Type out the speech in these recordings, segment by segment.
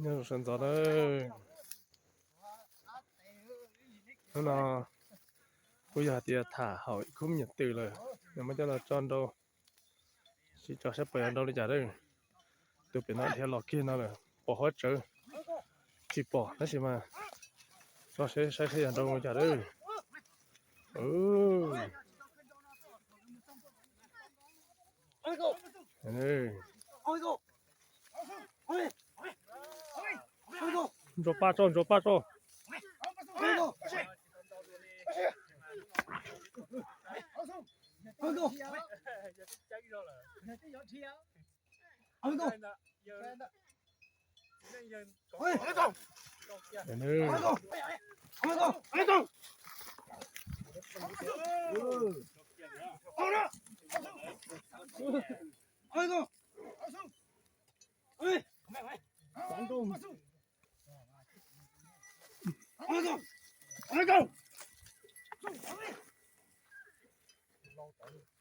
Nyob zoo sawv ntxov na. Hnub no kuj yog hais tias tham haum ib khub me nyuam twm lawm, nws muab coj los tso nrau, sib tso saib puas yog nrau li cas lawm. Tus pem no dhia los kiag no lawm, pom huab tsawv tsis pom tab sis mas tso saib saib yog nrau li cas lawm. Ntsuas paj tso, ntsuas paj tso.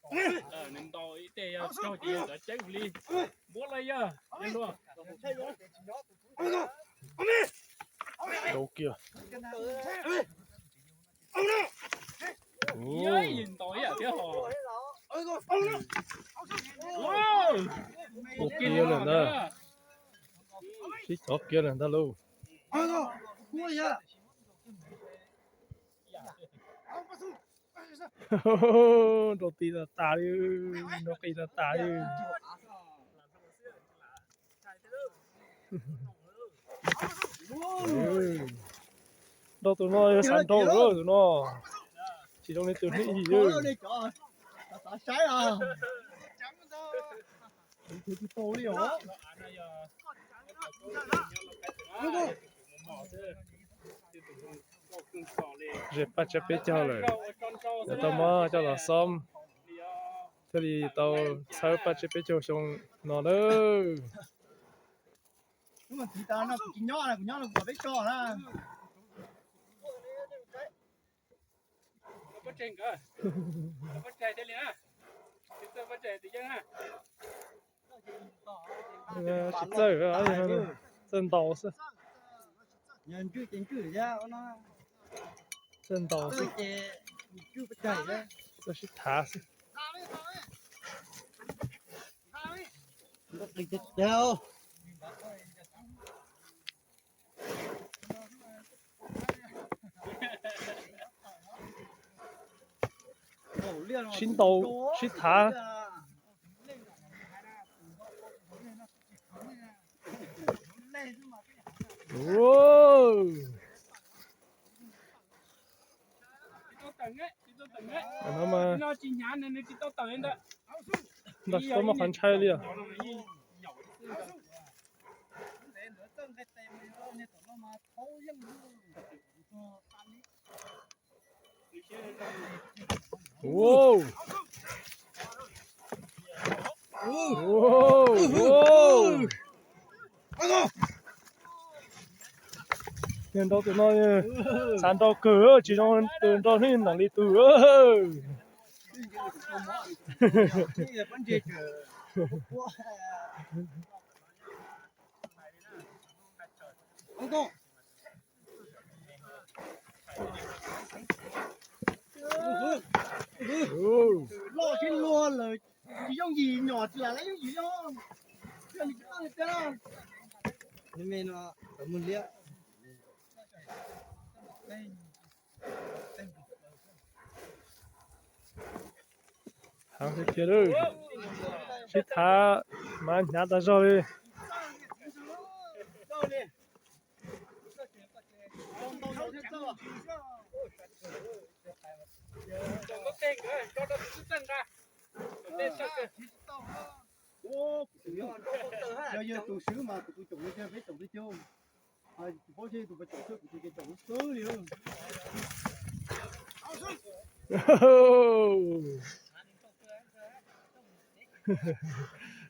Nws ntaus ib teg yog raug ces yog txawv ceeb li. Muab los yog luag. Ntaus kiag. Ntaus ib yam thiab hos. Ua kiag lawm ntag. Sib cov kiag lawm ntag lauj. Nrau ti tas tas li, nrau qis tas tas li. Nrau tus no yog xav nrau lawm tus no, tsis zoo li tus hnub ib yim. Ze paj tsiab peb caug lawm, yuav tau muab coj los xoob thiaj li tau txhawb paj tsiab peb caug xyoo no nawb. Tsis txawj, txawj ntaus xwb. Txawj ntaus xwb. Txawj sib thav xwb. Sib ntaus sib thav. Nta tsis tau muaj qhov ntshai li os. Niag nrau tus no xav nrau kawg, tsis zoo tus nrau hnub ntam li tus. Loj thiab luag lawm, tsis yooj yim, nyom tsis lam yooj yim li. Heev tiag tiag, sib thav mas hnyav tas zog li. Yog yawg tus swb mas kuv tus caum li tiag, peb caum li tiag. Tsis paub seb tus pas caum xwb, kuv tus ces caum xwb li.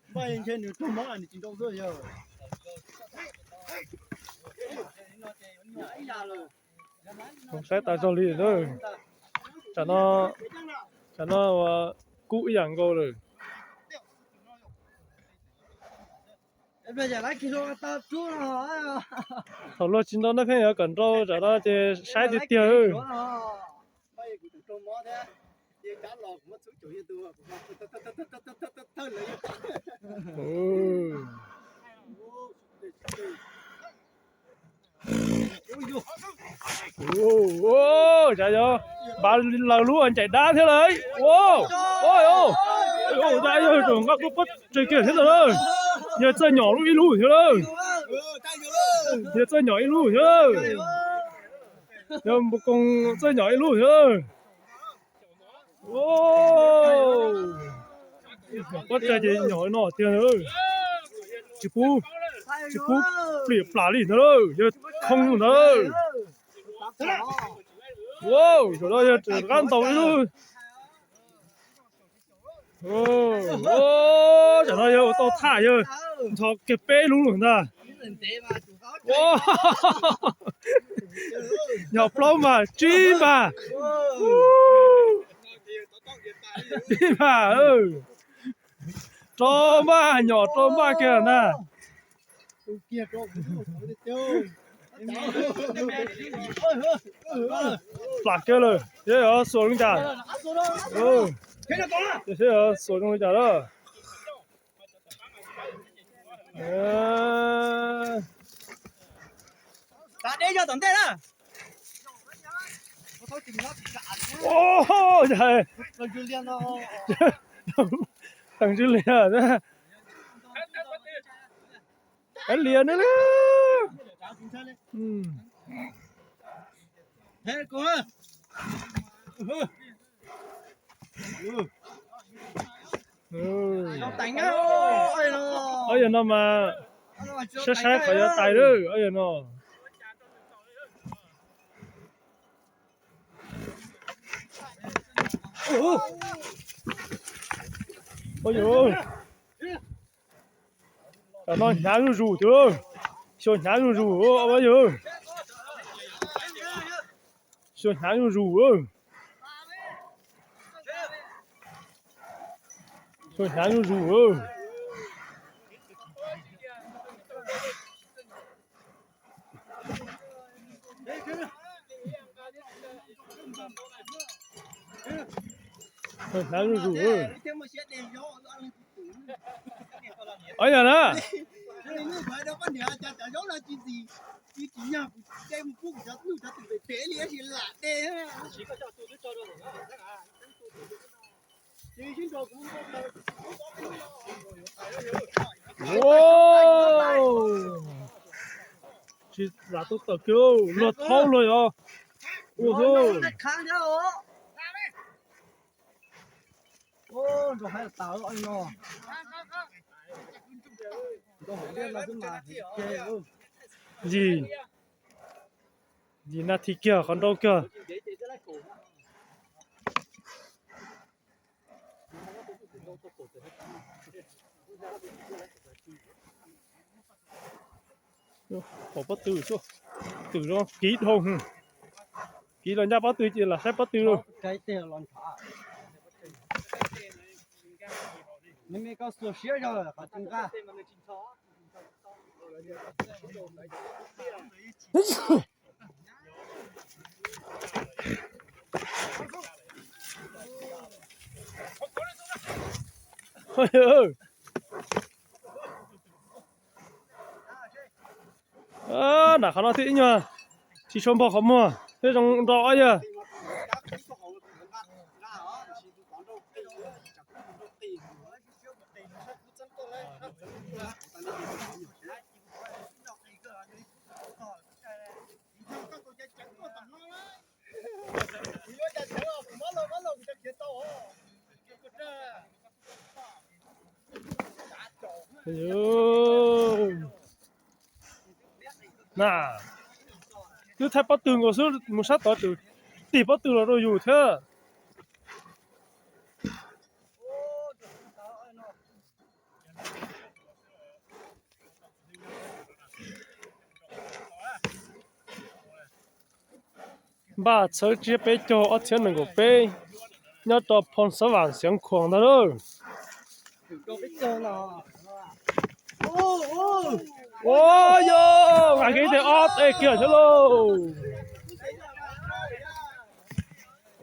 Npaj ntshe nws raug mob nws tsis nrau xwb yog. Saib tas zog li na. Tsam no, tsam no ua kub ib yam nkaus lawm. Thaum luag tsis nrau no pheej yuav kom nrau tam no ces saib tiag tiag. Npaj laws lub ncaim dab thiab lawm. Nqaj kuj pob tseg kiag thiab lawm. Yawg txawj nyom lub ib lub thiab lawm. Yawg txawj nyom ib lub thiab lawm. Yawg npua koos txawj nyom ib lub thiab lawm. Pob tseg ces nyom no tiag. Tsis pub, tsis pub plim plam li ntawd, yawg khoo ntawd. Zaum no yawg rov qab ntaus ib lub. Tam no yawg ua tau thaj, yawg nthos kiag peb lub lawm ntag. Nyom plaub npag tsib npag, tsib npag, rau npaj nyom rau npaj kiag na. Plam kiag lawm, seb yuav xuas zoo li cas. Seb yuav xuas zoo li cas lawm. Teem ntsis lias, lias ne. Ob yawg no mas saib saib qhov yuav tais lawm ob yawg no. Tam no hnyav zuj zus tiag, xyuas hnyav zuj zus ob yawg, xyuas hnyav zuj zus, xyuas hnyav zuj zus. Hnyav zuj zus. Ob yawg na. Tsis lam tuaj tawm kiag, luag thaub luag yog. Ua, yim, yim nas this kiag qhov nrau kiag. Pom pob tw, twm zoo kiv dhau. Kiv los ncaj pob tw ces lam saib pob tw lauj. Nram qhov no thiab ib nyuag tsis tshua npog qhov muag thiab zoo nrau ob yawg. Na, twb thaij pob tw nkaus xwb mus sab tod tseem tig pob tw los rau yus thiab. Npaj txhawb tsiab peb caug ob txhiab nees nkaum peb, nyob rau Phoo Xab Vam Xeev Khuam ntag lauj. Ua yog nqa kiag ib teg ob teg kiag thiab lauj.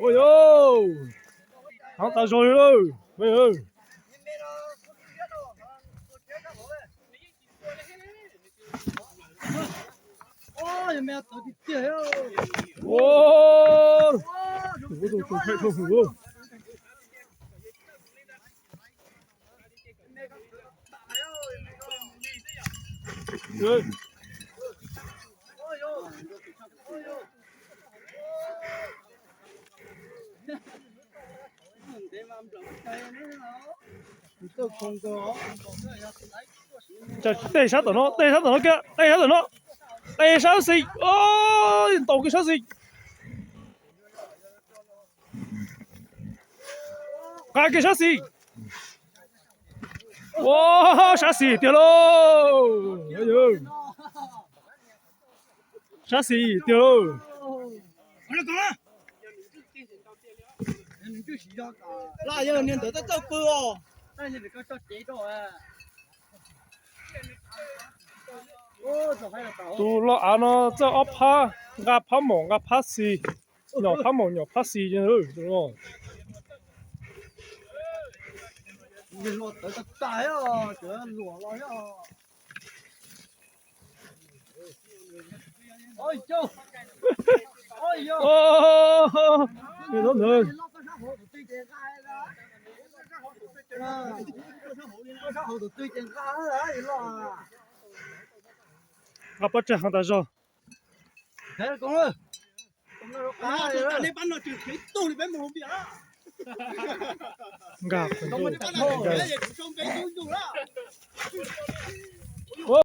Ua yog heev tas zog li lauj. Tej sab tom no, tej sab tom no kiag, tej sab tom no, tej sab xis, ntaus kiag sab xis. Nqa kiag sab xis. Ua, sab xis tiag lauj. Sab xis tiag lauj. Tus loj av no txawj ob phab, nqa phab maum nqa phab xis, nyom phab maum nyom phab xis. Nqa pov tseg heev tas zog. Nkag